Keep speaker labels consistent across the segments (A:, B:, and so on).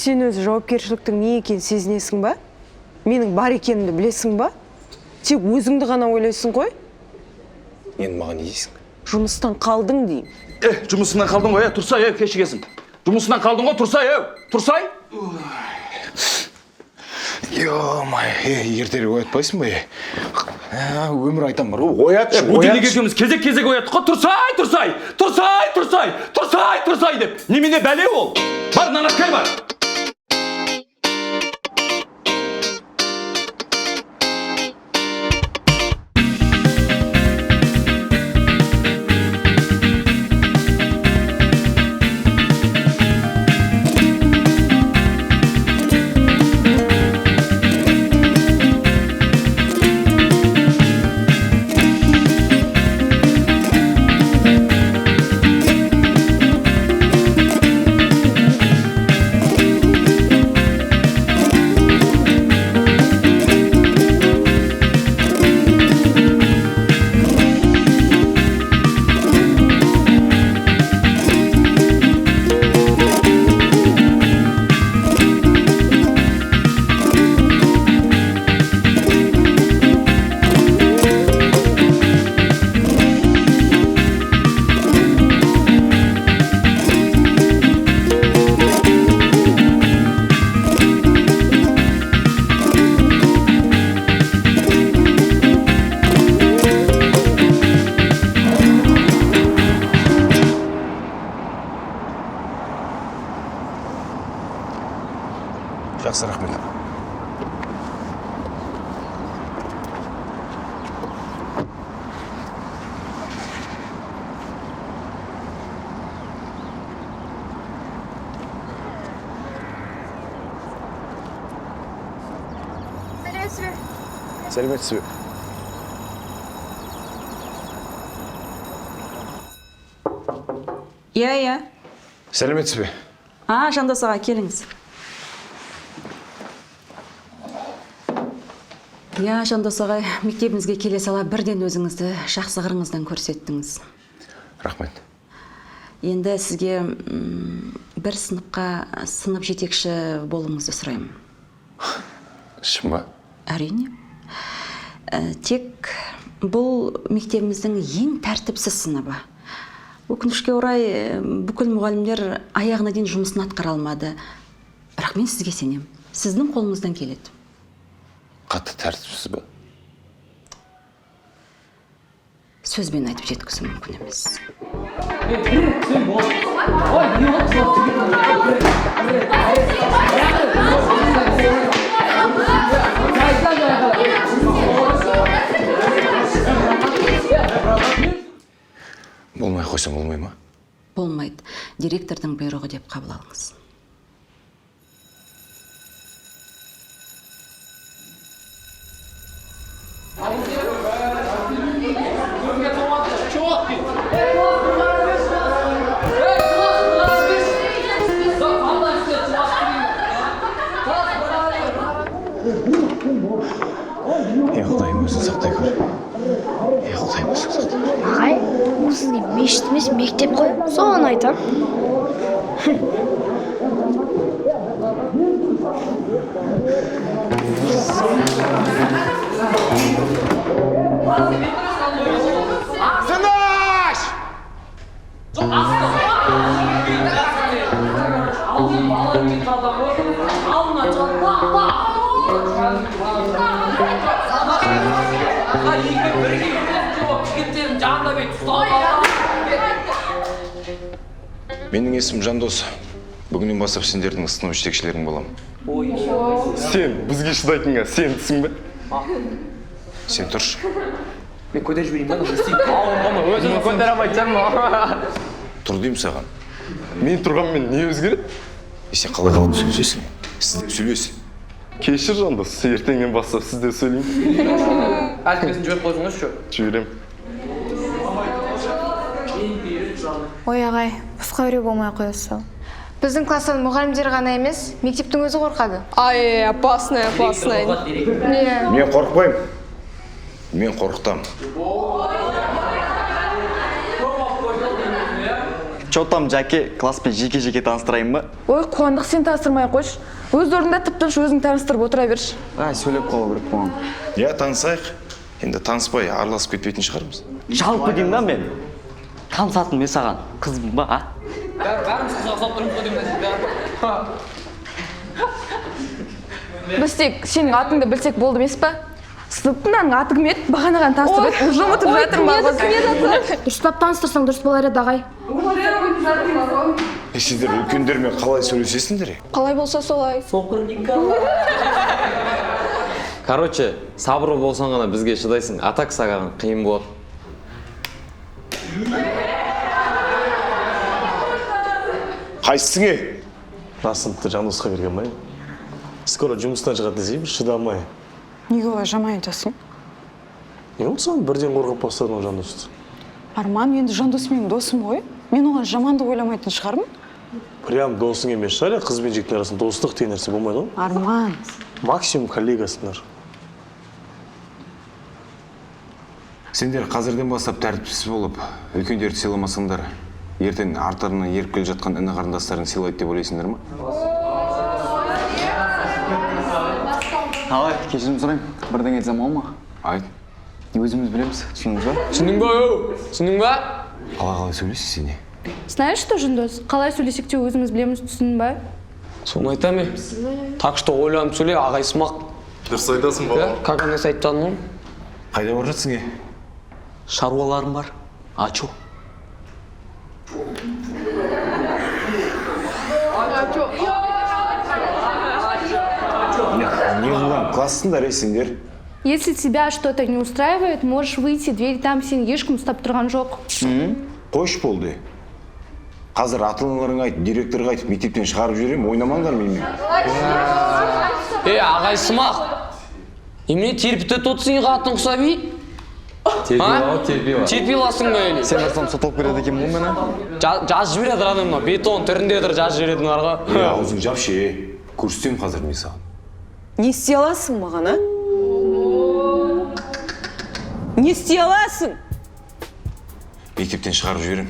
A: Сен өзі жауапкершіліктің не екенін сезінесің ба? Менің бар екенімді білесің ба? Тек өзіңді ғана ойлайсың ғой.
B: Енді маған не дейсің?
A: Жұмыстан қалдың деймін.
C: Жұмысынан қалдың ғой, Тұрсай, кешігесің. Жұмысынан қалдың ғой, Тұрсай, Тұрсай.
B: Ё-моё, ертерек оятпайсың ба? Өмір айтам бар ғой, оятшы,
C: Будильник
B: оятшы.
C: екеуміз кезек-кезек ояттық қой. Тұрсай, Тұрсай, Тұрсай, Тұрсай, Тұрсай, Тұрсай деп. Немене бәле ол? Бар, нанашкай бар.
B: Жақсы, рахмет.
D: Сәлеметсіз бе?
B: Сәлеметсіз бе?
E: Иә, иә.
B: Сәлеметсіз бе?
E: А, Жандос аға, келіңіз. Иә, Жандос ағай, мектебімізге келе сала бірден өзіңізді жақсы қырыңыздан көрсеттіңіз.
B: Рахмет.
E: Енді сізге бір сыныпқа сынып жетекші болуыңызды сұраймын.
B: Шын ба?
E: Әрине. Тек бұл мектебіміздің ең тәртіпсіз сыныбы. Өкінішке орай, бүкіл мұғалімдер аяғына дейін жұмысын атқара алмады. Бірақ мен сізге сенемін. Сіздің қолыңыздан келеді.
B: Қатты тәртіпсіз бе?
E: Сөзбен айтып жеткізу мүмкін емес.
B: Болмай қойсам болмай ма?
E: Болмайды. Директордың бұйрығы деп қабыл алыңыз.
B: Ей, Құдайым, өзің сақтай көр. Ей, Құдайым, өзің сақтай көр.
D: Ағай, ол сізге мешіт емес, мектеп қой. Соны айтам.
B: Тыныш! Менің есімім Жандос. Бүгіннен бастап сендердің сынып жетекшілерің боламын.
F: Сен бізге шыдайтынға сенсің бе?
B: Сен тұршы.
G: Мен көтеріп жіберейін ба? Өзім көтере алмайтын шығармын.
B: Тұр деймін саған.
F: Мен тұрғанмен не өзгереді?
B: Сен қалай қалып сөйлесесің? Сіз деп сөйлес.
F: Кешір, Жандос, ертеңнен бастап сіз деп сөйлеймін.
G: Әліппесін жіберіп қойсаңызшы.
F: Жіберемін.
H: Ой, ағай, босқа әуре болмай ақ қоя сал. Біздің класстан мұғалімдер ғана емес, мектептің өзі қорқады.
A: Ай, опасная, опасная.
H: Иә.
B: Мен қорықпаймын. Мен қорқытамын.
I: Че там, Жәке, класспен жеке-жеке таныстырайын ба?
J: Ой, Қуандық, сен таныстырмай ақ қойшы. Өз орнында тып-тыныш өзің таныстырып отыра берші.
I: Ай, сөйлеп қалу керек болған.
B: Иә, танысайық. Енді таныспай араласып кетпейтін шығармыз.
I: Жалпы деймін да мен. Танысатын мен саған қызбын ба, а?
G: Бәріміз қызға ұқсап тұрмыз ғой деймін.
J: Біз тек сенің атыңды білсек болды емес па? Сыныптың аның аты кім еді? Бағана ғана таныстырып еді. Уже ұмытып жатырмын ба?
D: Дұрыстап таныстырсаң дұрыс болар еді, ағай.
B: Сендер үлкендермен қалай сөйлесесіңдер?
H: Қалай болса солай.
K: Короче, сабырлы болсаң ғана бізге шыдайсың, а так саған қиын болады.
B: Қайсысың, е?
F: Мына сыныпты Жандосқа берген ба? Скоро жұмыстан шығады десейші, шыдамай.
A: Неге олай жаман айтасың?
F: Не болды саған, бірден қорғап бастадың ғой Жандосты?
A: Арман, енді Жандос менің досым ғой. Мен оған жамандық ойламайтын шығармын.
F: Прям досың емес шығар, қыз бен жігіттің арасында достық деген нәрсе болмайды ғой.
A: Арман.
F: Максимум коллегасыңдар.
B: Сендер қазірден бастап тәртіпсіз болып, үлкендерді сыйламасаңдар, ертең арттарынан еріп келе жатқан іні қарындастарың сыйлайды деп ойлайсыңдар ма?
I: Ағай, кешірім сұраймын. Бірдеңе айтсам болады ма?
B: Айт.
I: Өзіміз білеміз, түсіндіңіз ба?
G: Түсіндің ба, оу? Түсіндің ба?
B: Қалай сөйлейсің сен, не?
J: Знаешь что, Жандос, қалай сөйлесек те өзіміз білеміз, түсіндің ба?
G: Соны айтамын. Так что ойланып сөйле, ағай сымақ.
F: Дұрыс айтасың, бала.
G: Как она айтқанын ғой.
B: Қайда бара жатсың, е?
I: Шаруаларым бар. А чё?
B: Не қылған классыңдар, е, сендер?
J: Если тебя что-то не устраивает, можешь выйти, дверь там, сен ешкім ұстап тұрған жоқ.
B: Қойшы, болды. Қазір ата-аналарыңа айтып, директорға айтып, мектептен шығарып жіберемін, ойнамаңдар менімен.
G: Е, ағай сымақ. Немене терпітіп отырсың қатын құсап, ей?
K: Терпила, терпила.
G: Терпиласың ба или?
I: Сен барсам сотталып кетеді екенмін ғой мені.
G: Жазып жібереді ана мынау бетон түрінде тұр, жазып жібереді мыналарға.
B: Е, аузың жапшы, е. Көрсетемін қазір мен саған.
A: Не істей аласың маған, а? Не істей аласың?
B: Мектептен шығарып жіберемін.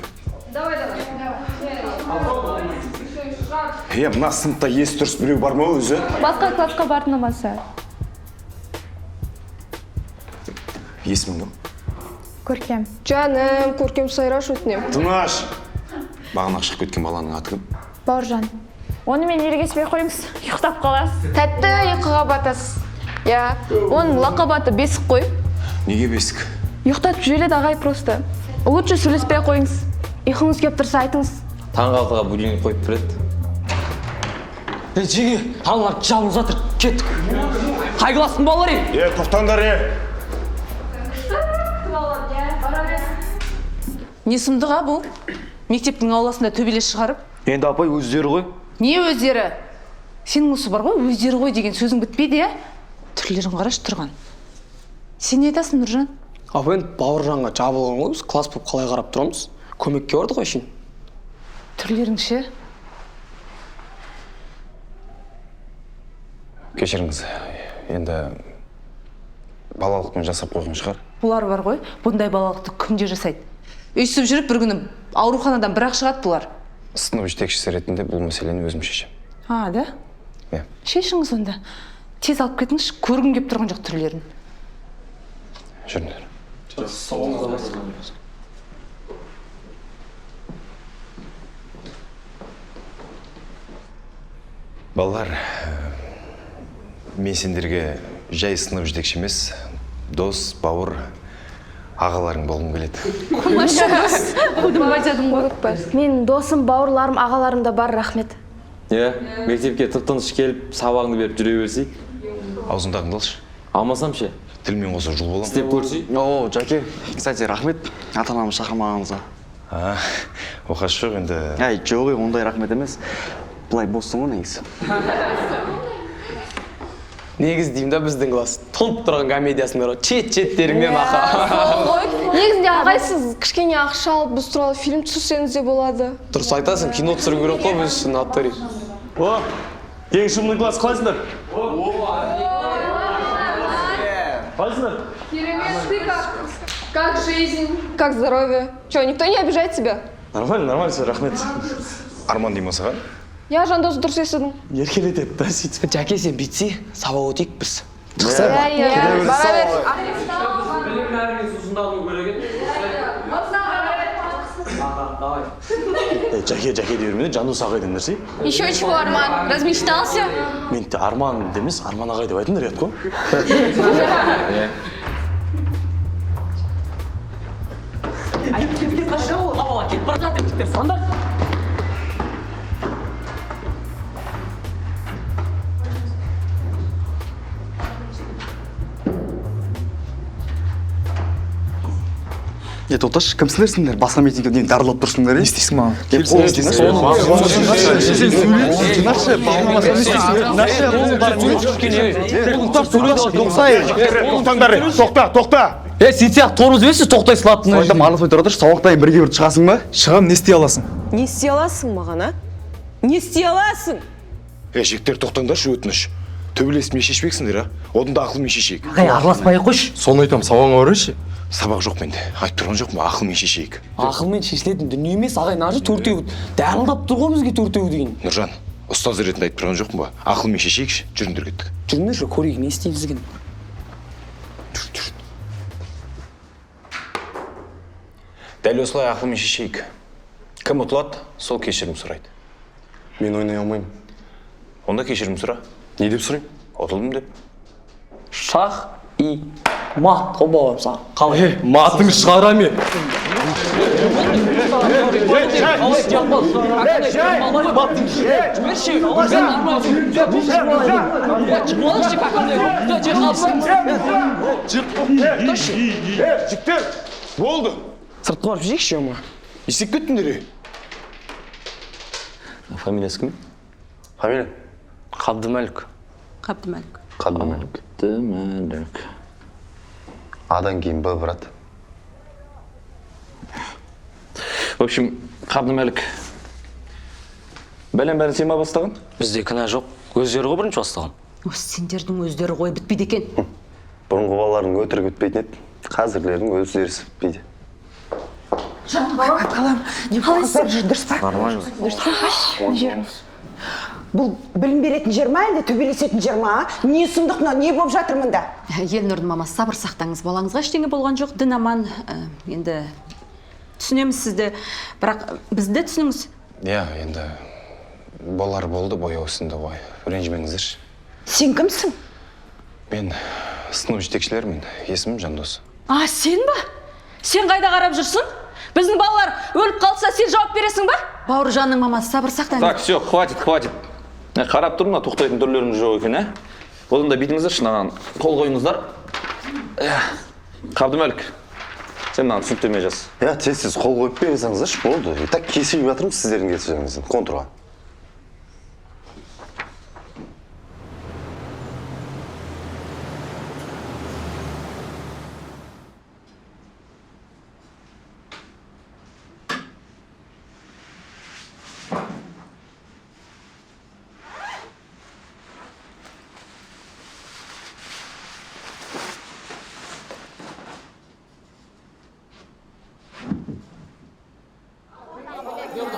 B: Е, мына сыныпта есі дұрыс біреу бар ма өзі?
J: Басқа классқа бардың болмаса.
B: Есімің кім?
H: Көркем. Жаным, Көркем, сайраш өтінем.
B: Тыныш! Бағана шығып кеткен баланың аты кім?
H: Бауыржан.
J: Онымен ерегеспей қойыңыз, ұйықтап қаласыз.
H: Тәтті ұйқыға батасыз. Иә,
J: Оның лақап аты Бесік қой.
B: Неге Бесік?
J: Ұйықтатып жібереді ағай просто. Лучше сөйлеспей ақ қойыңыз. Ұйқыңыз келіп тұрса айтыңыз.
K: Таңғы 6-ға будильник қойып береді.
G: Е, жеге, аналар жабылып жатыр, кеттік. Қай класстың балалары?
B: Е, тоқтаңдар, е!
L: Не сұмдық, а, бұл? Мектептің ауласында төбелес шығарып.
I: Енді апай, өздері ғой.
L: Не өздері? Сенің осы бар ғой, өздері ғой деген сөзің бітпейді, иә? Түрлерін қарашы тұрған. Сен не айтасың, Нұржан?
G: Апа, енді Бауыржанға жабылған ғой, біз класс болып қалай қарап тұрамыз? Көмекке бардық қой шын.
L: Түрлерің ше?
B: Кешіріңіз, енді балалықпен жасап қойған шығар.
L: Бұлар бар ғой, бұндай балалықты күнде жасайды. Өйстіп жүріп бір күні ауруханадан бірақ шығады бұлар.
B: Сынып жетекшісі ретінде бұл мәселені өзім шешемін.
L: А, да?
B: Иә.
L: Шешіңіз онда. Тез алып кетіңізші, көргім келіп тұрған жоқ түрлерін.
B: Жүріңдер. Балалар, мен сендерге жай сынып жетекші емес, дос, бауыр, ағаларың болғым келеді.
J: Қудым айтадым ғой.
D: Менің досым, бауырларым, ағаларым да бар, рахмет.
K: Иә, мектепке тып-тыныш келіп, сабағыңды беріп жүре берсей.
B: Аузыңдағыңды алшы.
K: Алмасам ше?
B: Тілмен қоса жұлып аламын.
K: Істеп көрсей.
I: О, Жәке, кстати, рахмет ата-анамды шақырмағаныңызға.
B: А, оқасы жоқ енді.
I: Әй, жоқ, ей, ондай рахмет емес. Былай боссың ғой негізі.
G: Негізі деймін да, біздің класс толып тұрған комедиясыңдар ғой, шет шеттеріңнен аха.
H: Негізінде, ағай, сіз кішкене ақша алып, біз туралы фильм түсірсеңіз де болады.
G: Дұрыс айтасың, кино түсіру керек қой біз үшін натуре.
F: О, ең шымный класс, қалайсыңдар? Қалайсыңдар?
H: Керемет, ты как? Как жизнь? Как здоровье? Че, никто не обижает тебя?
F: Нормально, нормально, все, рахмет.
B: Арман дей ма саған?
J: Иә, Жандос, дұрыс естідің.
F: Еркелетеді да сөйтіп.
G: Жәке, сен бүйтсе, сабақ өтейік біз.
J: Иә, иә, бара бер.
G: Білім бәріне сусындалу керек еді. Давай.
F: Жәке, жәке дей бермей, Жандос ағай деңдерсей.
H: Еще чего, Арман? Размечтался?
F: Мен де Арман емес, Арман ағай деп айтыңдар, ұят қой.
G: Кетіп бара жатыр жігіттер, сандар.
F: Е, тоқташы, кімсіңдер сендер? Басқа митингке не дарылап тұрсыңдар, не істейсің маған?
M: Тоқтаңдар, тоқта, тоқта.
G: Е, сен сияқты тормоз берші, тоқтай салатын.
F: Айтам, араласпай тұра тұршы, сабақтан бірге бір шығасың ба?
M: Шығам, не істей аласың?
A: Не істей аласың маған, а? Не істей аласың?
B: Е, жігіттер, тоқтаңдаршы, өтініш. Төбелесіп не шешпексіңдер, а? Одан да ақылмен шешейік.
I: Ағай, араласпай ақ қойшы.
F: Соны айтам, сабағыңа барайыншы.
B: Сабақ жоқ менде. Айтып тұрған жоқпын, ақылмен шешейік.
G: Ақылмен шешілетін дүние емес, ағай, мына жер төртеу дарылдап тұр ғой бізге төртеу деген.
B: Нұржан, ұстаз ретінде айтып тұрған жоқпын ба? Ақылмен шешейікші, жүріңдер кеттік.
G: Жүріңдерші, көрейік, не істейміз екен.
B: Дәл осылай ақылмен шешейік. Кім ұтылады, сол кешірім сұрайды.
F: Мен ойнай алмаймын.
B: Онда кешірім сұра.
F: Не деп сұраймын?
B: Ұтылдым деп.
G: Шах и мат қой балам саған. Қалай?
F: Матың шығара ме?
B: Жігіттер, болды.
G: Сыртқа барып жейікші, ема.
B: Не істеп кеттіңдер, е?
K: Фамилиясы кім?
F: Фамилия?
I: Қабдымәлік.
E: Қабдымәлік.
F: Қабдымәлік.
K: Қабдымәлік.
F: Адан кейін Б, брат.
K: В общем, Қабдымәлік. Бәлем бәрін сен ба бастаған?
I: Бізде кінә жоқ. Өздері ғой бірінші бастаған.
E: Осы сендердің өздері ғой бітпейді екен.
F: Бұрынғы балалардың өтірігі бітпейтін еді. Қазіргілердің өздері бітпейді.
A: Балам, не қалайсың? Дұрыс па?
K: Нормально.
A: Дұрыс па? Бұл білім беретін жер ма, әлде төбелесетін жер ма, а? Не сұмдық мынау, не болып жатыр мында?
E: Елнұрдың мамасы, сабыр сақтаңыз, балаңызға ештеңе болған жоқ, дін аман. Енді түсінеміз сізді, бірақ бізді түсініңіз.
B: Иә, енді болар болды, бояу үстінде ғой. Ренжімеңіздерші.
A: Сен кімсің?
B: Мен сынып жетекшілерімін. Есімім Жандос.
E: А, сен ба? Сен қайда қарап жүрсің? Біздің балалар өліп қалса, сен жауап бересің ба? Бауыржанның мамасы, сабыр сақтаңыз.
K: Так, все, хватит, хватит. Қарап тұрмын, тоқтайтын түрлеріңіз жоқ екен, ә? Одан да бүйтіңіздерші, мынаған қол қойыңыздар. Қабдымәлік, сен мынаған түсініктеме жаз.
F: Иә, тез-тез қол қойып бере салыңыздаршы, болды. И так кешігіп жатырмыз сіздердің кешігіңізден, контурға.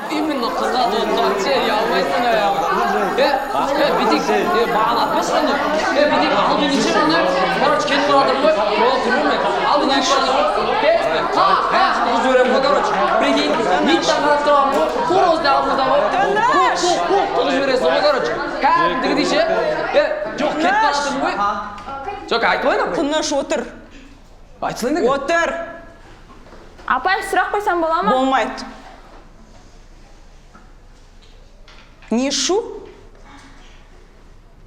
G: Именно қызға толған ше, ұялмайсың аяғы. Бүйтейік, маған атпашы аны. Бүйтейік, алдын неше аны. Короче, кетіп бара жатырмын ғой, ол тұрмын мен. Алдын кетіп бара жатырмын ғой. Бес, қақ, қақ, қыз жіберемін ғой, короче. Прикинь, минуттан қарап тұрамын ғой, тура осылай алдымызда ғой. Қуқ, қуқ, қуқ, қылып жібересің ғой, короче. Кәдімгідей ше. Жоқ, кетіп бара жатырмын ғой. Жоқ, айтып алайын апай.
A: Тыныш отыр.
G: Айтсайын да.
A: Отыр.
J: Апай, сұрақ қойсам бола ма?
A: Болмайды. Не шу?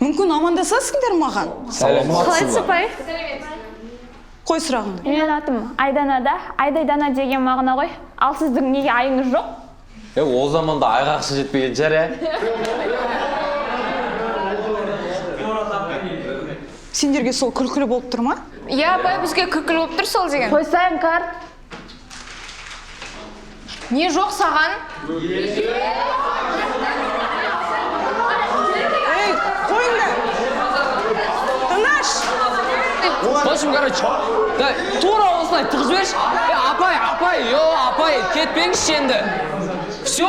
A: Мүмкін амандасасыңдар маған?
J: Қалайсыз, апай?
A: Қой сұрағыңды.
J: Менің атым Айдана да, Айдайдана деген мағына ғой. Ал сіздің неге айыңыз жоқ?
K: О заманда айға ақша жетпеген шығар, ә?
A: Сендерге сол күлкілі болып тұр ма?
H: Иә, апай, бізге күлкілі болып тұр сол деген.
J: Қойсайын, кар.
H: Не жоқ саған?
A: Ей, қойыңдар. Тыныш.
G: В общем, короче, да, тура осылай тығып жіберші. Апай, апай, йо, апай. Ой, кетпеңізші енді. Все?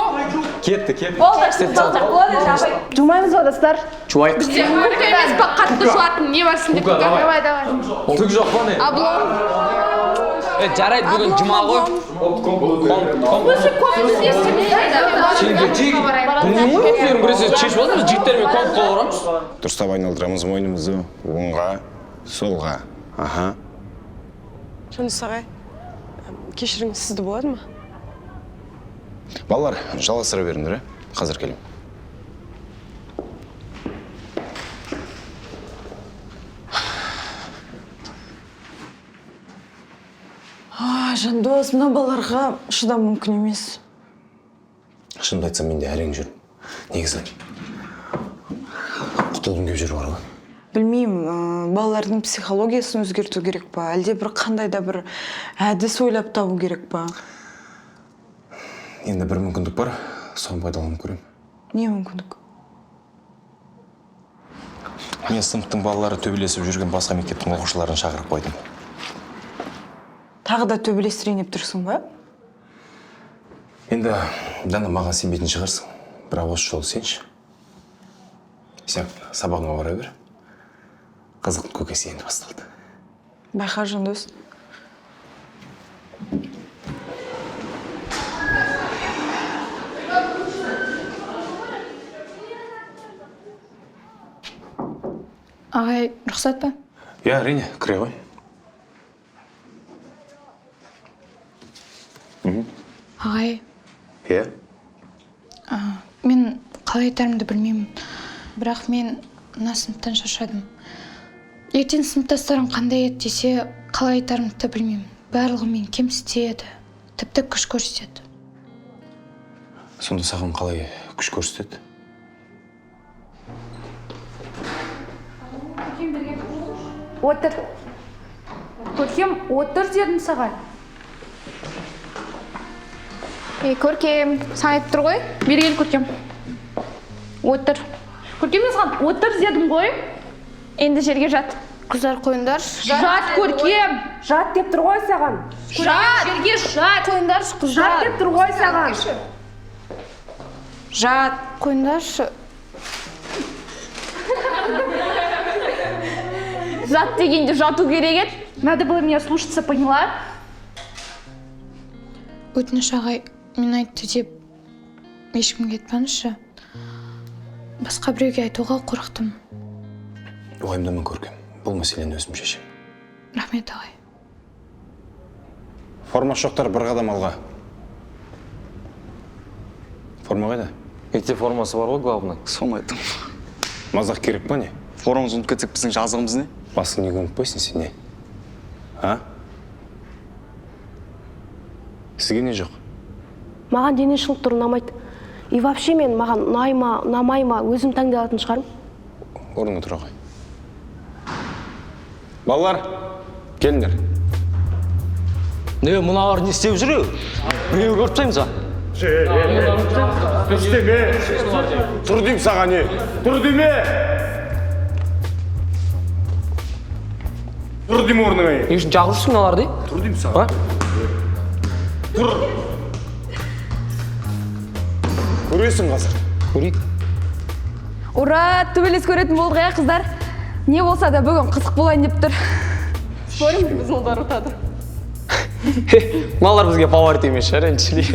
N: Кетті, кетті.
J: Болды, болды, болады апай. Жумаймыз ба, достар?
N: Жуайық.
J: Бізде көк емес па, қатты жуатын не бар сенде?
N: Лука, давай.
J: Давай, давай.
N: Түк жоқ па не?
J: Облом.
G: Жарайды, бүгін жұма ғой.
J: Осы кофе
G: Сендер жеге. Білмеймін ғой, өздерің біресе шешіп алыңдар, жігіттермен компқа барамыз.
B: Дұрыстап айналдырамыз мойнымызды оңға, солға. Аха.
A: Жандос ағай, кешіріңіз, сізді болады ма?
B: Балалар, жалғастыра беріңдер, ә? Қазір келемін.
A: А, Жандос, мына балаларға шыдам мүмкін емес.
B: Шынымды айтсам, мен де әрең жүрмін. Негізі, құтылғым келіп жүр бар ғой.
A: Білмеймін, балалардың психологиясын өзгерту керек па, әлде бір қандай да бір әдіс ойлап табу керек па?
B: Енді бір мүмкіндік бар, соны пайдаланып көремін.
A: Не мүмкіндік?
B: Мен сыныптың балалары төбелесіп жүрген басқа мектептің оқушыларын шақырып қойдым.
A: Тағы да төбелестірейін деп тұрсың ба?
B: Енді, Дана, маған сенбейтін шығарсың, бірақ осы жолы сенші. Сен сабағыңа бара бер. Қызықтың көкесі енді басталды.
A: Байқа, Жандос.
H: Ағай, рұқсат па?
B: Иә, әрине, кіре ғой.
H: Ағай,
B: Иә?
H: мен қалай айтарымды білмеймін. Бірақ мен мына сыныптан шаршадым. Ертең сыныптастарым қандай еді десе, қалай айтарымды да білмеймін. Барлығы мені кемсітеді, тіпті күш көрсетеді.
B: Сонда саған қалай күш көрсетеді?
J: Отыр. Көркем, отыр дедім саған.
H: Ей, Көркем, саған айтып тұр ғой.
J: Бері кел, Көркем. Отыр. Көркем, мен саған отыр дедім ғой.
H: Енді жерге жат. Қыздар, қойыңдаршы.
J: Жат, Көркем.
A: Жат деп тұр ғой саған.
J: Жат. Жерге жат.
H: Қойыңдаршы, қыздар.
J: Жат деп тұр ғой саған.
A: Жат.
H: Қойыңдаршы.
J: Жат дегенде жату керек еді. Надо было меня слушаться, поняла?
H: Өтініш, ағай, мен айтты деп ешкімге айтпаңызшы. Басқа біреуге айтуға қорықтым.
B: Уайымдама, Көркем. Бұл мәселені өзім шешемін.
H: Рахмет, ағай.
B: Формасы жоқтар бір қадам алға. Форма қайда?
N: Мектеп формасы бар ғой, главный.
F: Соны айттым.
B: Мазақ керек па не?
F: Формамызды ұмытып кетсек, біздің жазығымыз не?
B: Басың неге ұмытпайсың сен не? А? Сізге не жоқ?
O: Маған дене шынықтыру ұнамайды. И вообще мен маған ұнай ма, ұнамай ма, өзім таңдай алатын шығармын.
B: Орныңа тұра ғой. Балалар, келіңдер.
I: Не, мыналар не істеп жүр? Біреу көріп тастаймыз ба?
M: Істеме. Тұр деймін саған, не? Тұр деме. Тұр деймін орныңа.
G: Не үшін жағып жүрсің мыналарды?
M: Тұр деймін саған. Тұр.
B: Көресің қазір.
G: Көрейік.
J: Ура, төбелес көретін болдық, иә, қыздар? Не болса да бүгін қызық болайын деп тұр.
A: Спорим, біздің ұлдар ұтады.
N: Мыналар бізге фаворит емес шығар енді.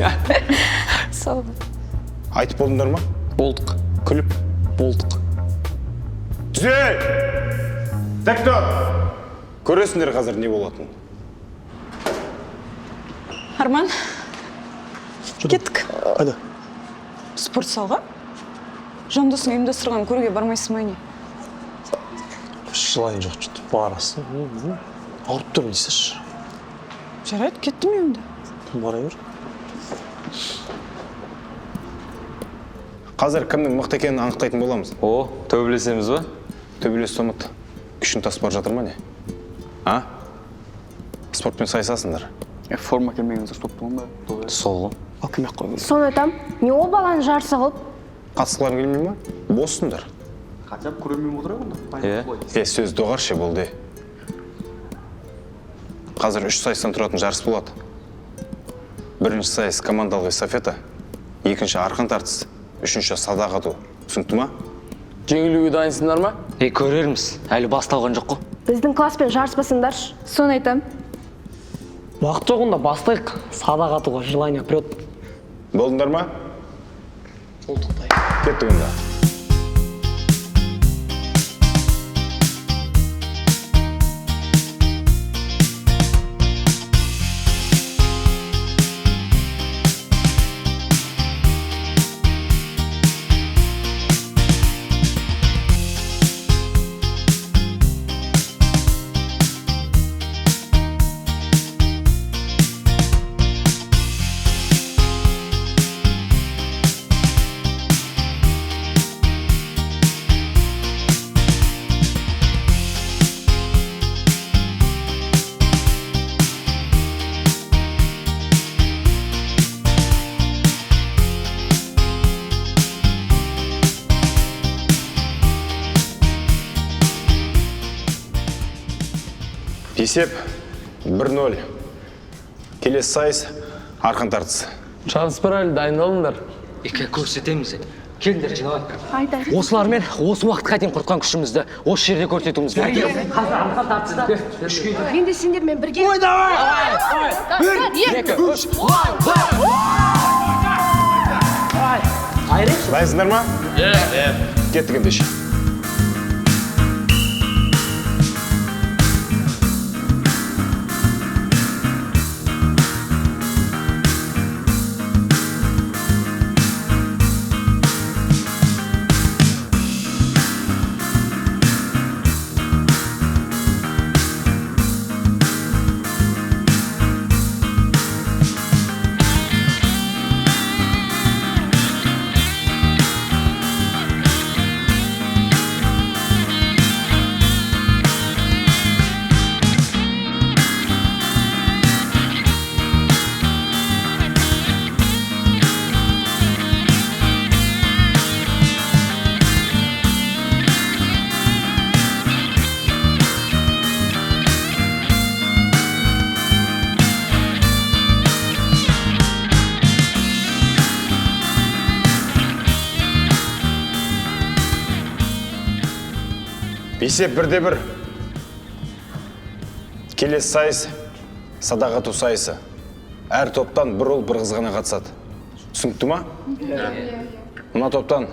J: Сол.
B: Айтып болдыңдар ма?
N: Болдық.
B: Күліп.
N: Болдық.
M: Түзе! Тік тұр!
B: Көресіңдер қазір не болатынын.
A: Арман, кеттік.
F: Қайда?
A: Спорт залға. Жандосың ұйымдастырған көруге бармайсың ба не?
N: Жылайын жоқ, что-то барасың. Ауырып тұрмын дейсізші.
A: Жарайды, кеттім енді.
N: Бара бер.
B: Қазір кімнің мықты екенін анықтайтын боламыз.
N: О, төбелесеміз ба?
B: Төбелесті ұмыт. Күшің тасып бара жатыр ма не? А? Спортпен сайысасыңдар.
F: Форма келмеген дұрыс болып тұр ба?
N: Сол ғой.
F: Ал кім ақ қойды?
O: Соны айтам, не ол баланы жарыса қылып?
B: Қатысқыларың келмей ма? Боссыңдар.
F: Хотя бы көрермен отырайық онда.
N: Иә.
B: Сөз доғаршы болды. Қазір 3 сайыстан тұратын жарыс болады. Бірінші сайыс командалық эстафета, екінші арқан тартыс, үшінші садақ ату. Түсінікті ма?
G: Жеңілуге дайынсыңдар ма?
I: Е, көрерміз. Әлі басталған жоқ қой.
O: Біздің класспен жарыспасаңдаршы.
J: Соны айтам.
G: Уақыт жоқ, онда бастайық. Садақ атуға желание прет.
B: Болдыңдар ма? Кеттік онда. Есеп 1-0. Келесі сайыс арқан тартысы.
G: Шанс бар, әлі дайындалыңдар.
I: Екі көрсетеміз. Келіңдер, жиналайық. Осылармен осы уақытқа дейін құртқан күшімізді осы жерде көрсетуіміз керек. Қазір арқан тартыста үшке.
O: Мен де сендермен бірге.
I: Ой, давай! 1, 2, 3,
B: Дайынсыңдар ма? Кеттік ендеше. Есеп 1-1. Келесі сайыс садақ ату сайысы. Әр топтан бір ұл, бір қыз ғана қатысады. Түсінікті ма? Мына топтан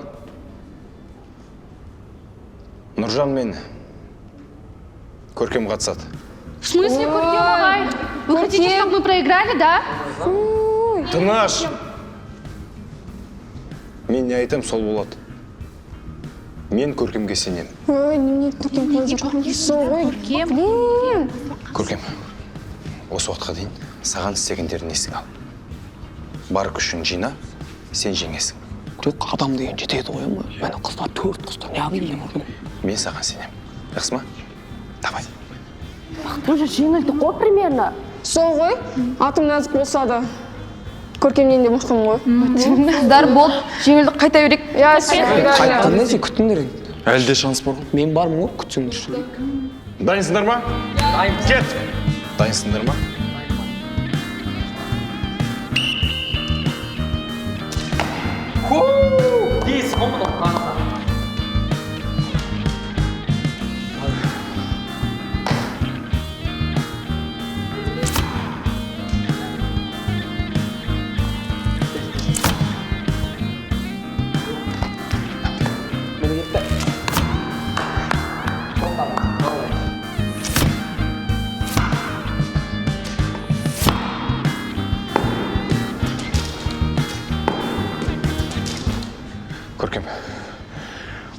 B: Нұржан мен Көркем қатысады.
H: В смысле, Көркем ағай? Вы хотите, чтобы мы проиграли, да?
B: Тыныш! Мен не айтам, сол болады. Мен Көркемге сенемін.
J: Ой, немене Көркем қойып сол ғой. Блин.
B: Көркем, осы уақытқа дейін саған істегендерін есіңе ал. Бар күшін жина, сен жеңесің.
G: Жоқ, адам деген жетеді ғой, міне қыздар, 4 қыздар, не қылайын мен?
B: Мен саған сенемін. Жақсы ма? Давай.
O: Уже жеңілдік қой примерно.
J: Сол ғой, атым нәзік болса да. Көркемнен де мықтымын ғой. Қыздар болды, жеңілдік қайта берейік. Иә,
G: Қайтқанда сен күтіңдер.
F: Әлі де шанс бар ғой.
G: Мен бармын ғой, күтсеңдер.
B: Дайынсыңдар ма? Кет! Дайынсыңдар ма?
G: Тез қомын оқығанса.
B: Көркем,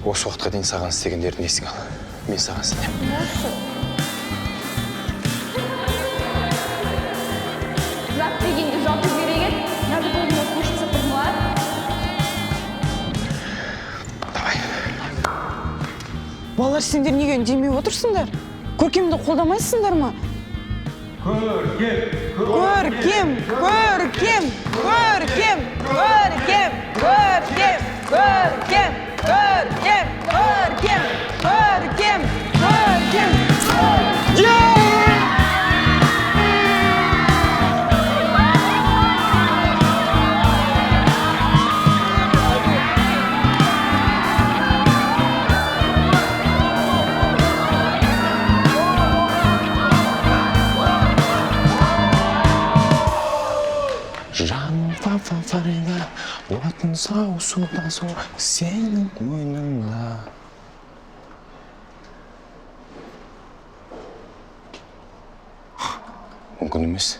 B: осы уақытқа дейін саған істегендерін есіңе ал. Мен саған сенемін.
J: Жат дегенде жату керек еді. Надо было мне слушаться тұрмалар.
B: Давай.
A: Балалар, сендер неге үндемей отырсыңдар? Көркемді қолдамайсыңдар ма? Көркем! Көркем! Көркем! Көркем! Көркем! Көркем! Көркем! Көркем! Көркем! Көркем! Көркем!
B: Фарида, отын сау, суда су, сенің мойныңда. Мүмкін емес.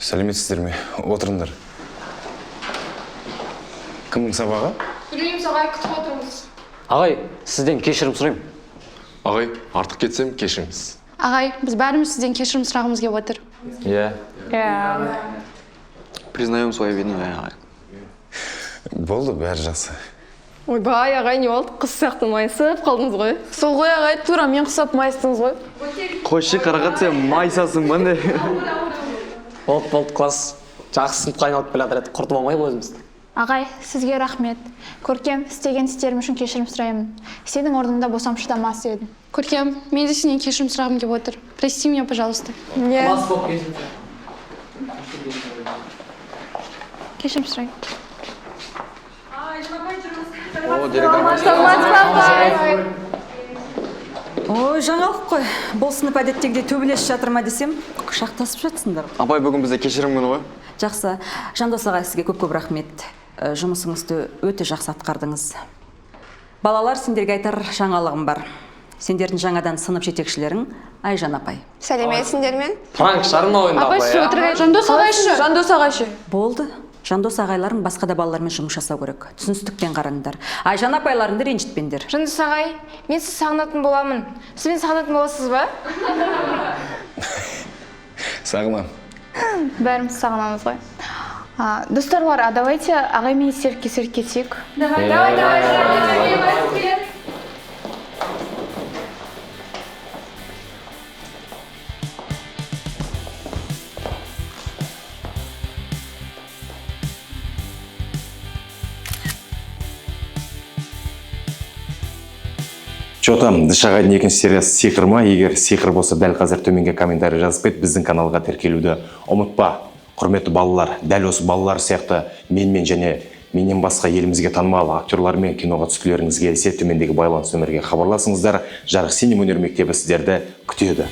B: Сәлеметсіздер ме? Отырыңдар. Кімнің сабағы?
J: Білмейміз, ағай, күтіп отырмыз.
I: Ағай, сізден кешірім сұраймын.
P: Ағай, артық кетсем кешіріңіз.
H: Ағай, біз бәріміз сізден кешірім сұрағымыз келіп отыр.
K: Иә.
J: Иә.
F: Признаем свою вину, ағай.
B: Болды, бәрі жақсы.
J: Ойбай, ағай, не болды? Қыз сияқты майысып қалдыңыз ғой. Сол ғой, ағай, тура мен құсап майыстыңыз ғой.
F: Қойшы, Қарақат, сен майысасың ба не?
N: Болды, болды, класс. Жақсы сыныпқа айналып келе жатыр еді. Құртып алмайық өзімізді.
H: Ағай, сізге рахмет. Көркем, істеген істерім үшін кешірім сұраймын. Сенің орныңда болсам шыдамас едім. Көркем, мен де сенен кешірім сұрағым келіп отыр. Прости меня, пожалуйста.
J: Не.
G: Класс болып кешірім.
H: Кешірім сұраймын.
F: О, директор.
J: Саламатсыз.
E: Ой, жаңалық қой. Бұл сынып әдеттегідей төбелесіп жатыр ма десем, құшақтасып жатсыңдар.
F: Апай, бүгін бізде кешірім күні ғой.
E: Жақсы. Жандос ағай, сізге көп-көп рахмет. Жұмысыңызды өте жақсы атқардыңыз. Балалар, сендерге айтар жаңалығым бар. Сендердің жаңадан сынып жетекшілерің Айжан апай.
J: Сәлеметсіңдер ме?
G: Пранк шығар мынау енді,
J: Апай,
G: апай.
J: сіз өтірік айтып. Жандос ағай ше? Жандос ағай ше?
E: Болды. Жандос ағайларың басқа да балалармен жұмыс жасау керек. Түсіністікпен қараңдар. Айжан апайларыңды ренжітпеңдер.
J: Жандос ағай, мен сізді сағынатын боламын. Сіз мені сағынатын боласыз ба?
B: Сағынам.
H: Бәріміз сағынамыз ғой. Достарлар, а давайте ағаймен естелікке сурет кетейік.
J: Давай, давай, давай.
B: Че там, Дыш ағайдың екінші сериясы сиқыр ма? Егер сиқыр болса, дәл қазір төменге комментарий жазып кет, біздің каналға тіркелуді ұмытпа. Құрметті балалар, дәл осы балалар сияқты менмен және менен басқа елімізге танымал актерлармен киноға түскілеріңіз келсе, төмендегі байланыс нөмірге хабарласыңыздар. Жарық Синема өнер мектебі сіздерді күтеді.